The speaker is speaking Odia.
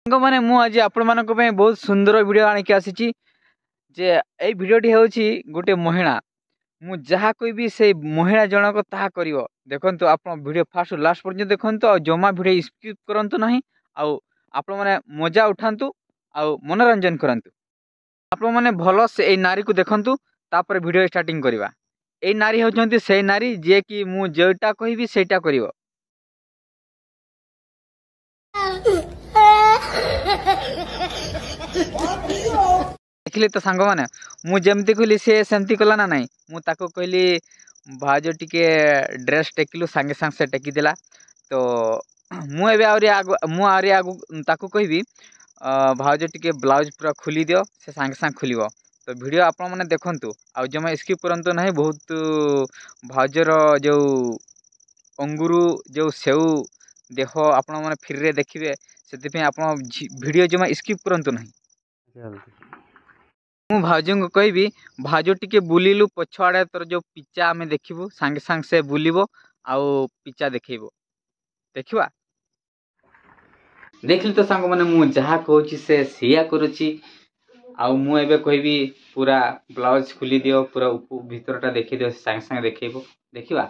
ସାଙ୍ଗମାନେ, ମୁଁ ଆଜି ଆପଣମାନଙ୍କ ପାଇଁ ବହୁତ ସୁନ୍ଦର ଭିଡ଼ିଓ ଆଣିକି ଆସିଛି ଯେ ଏଇ ଭିଡ଼ିଓଟି ହେଉଛି ଗୋଟେ ମହିଳା, ମୁଁ ଯାହା କହିବି ସେଇ ମହିଳା ଜଣକ ତାହା କରିବ। ଦେଖନ୍ତୁ, ଆପଣ ଭିଡ଼ିଓ ଫାଷ୍ଟ ଲାଷ୍ଟ ପର୍ଯ୍ୟନ୍ତ ଦେଖନ୍ତୁ ଆଉ ଜମା ଭିଡ଼ିଓ ସ୍କିପ୍ କରନ୍ତୁ ନାହିଁ, ଆଉ ଆପଣମାନେ ମଜା ଉଠାନ୍ତୁ ଆଉ ମନୋରଞ୍ଜନ କରନ୍ତୁ। ଆପଣମାନେ ଭଲ ସେ ଏଇ ନାରୀକୁ ଦେଖନ୍ତୁ, ତାପରେ ଭିଡ଼ିଓ ଷ୍ଟାର୍ଟିଂ କରିବା। ଏଇ ନାରୀ ହେଉଛନ୍ତି ସେଇ ନାରୀ ଯିଏକି ମୁଁ ଯେଉଁଟା କହିବି ସେଇଟା କରିବ। ଦେଖିଲେ ତ ସାଙ୍ଗମାନେ, ମୁଁ ଯେମିତି କହିଲି ସେ ସେମିତି କଲା ନା ନାହିଁ? ମୁଁ ତାକୁ କହିଲି ଭାଉଜ ଟିକେ ଡ୍ରେସ୍ ଟେକିଲୁ, ସାଙ୍ଗେ ସାଙ୍ଗେ ସେ ଟେକିଦେଲା। ତ ମୁଁ ଏବେ ଆହୁରି ଆଗ ମୁଁ ଆହୁରି ଆଗକୁ ତାକୁ କହିବି ଭାଉଜ ଟିକେ ବ୍ଲାଉଜ୍ ପୁରା ଖୋଲି ଦିଅ, ସେ ସାଙ୍ଗେ ସାଙ୍ଗେ ଖୋଲିବ। ତ ଭିଡ଼ିଓ ଆପଣମାନେ ଦେଖନ୍ତୁ ଆଉ ଜମା ସ୍କିପ୍ କରନ୍ତୁ ନାହିଁ। ବହୁତ ଭାଉଜର ଯେଉଁ ଅଙ୍ଗୁରୁ ଯେଉଁ ସେଉ ଦେହ ଆପଣମାନେ ଫ୍ରିରେ ଦେଖିବେ, ସେଥିପାଇଁ ଆପଣ ଭିଡ଼ିଓ ଜମା ସ୍କିପ୍ କରନ୍ତୁ ନାହିଁ। ମୁଁ ଭାଉଜଙ୍କୁ କହିବି ଭାଉଜ ଟିକେ ବୁଲିଲୁ ପଛଆଡ଼େ, ତୋର ଯେଉଁ ପିଚା ଆମେ ଦେଖିବୁ। ସାଙ୍ଗେ ସାଙ୍ଗେ ସେ ବୁଲିବ ଆଉ ପିଚା ଦେଖେଇବ। ଦେଖିବା। ଦେଖିଲି ତ ସାଙ୍ଗମାନେ, ମୁଁ ଯାହା କହୁଛି ସେ ସେଇଆ କରୁଛି। ଆଉ ମୁଁ ଏବେ କହିବି ପୁରା ବ୍ଲାଉଜ୍ ଖୋଲି ଦିଅ, ପୁରା ଭିତରଟା ଦେଖେଇ ଦିଅ, ସାଙ୍ଗେ ସାଙ୍ଗେ ଦେଖେଇବ। ଦେଖିବା।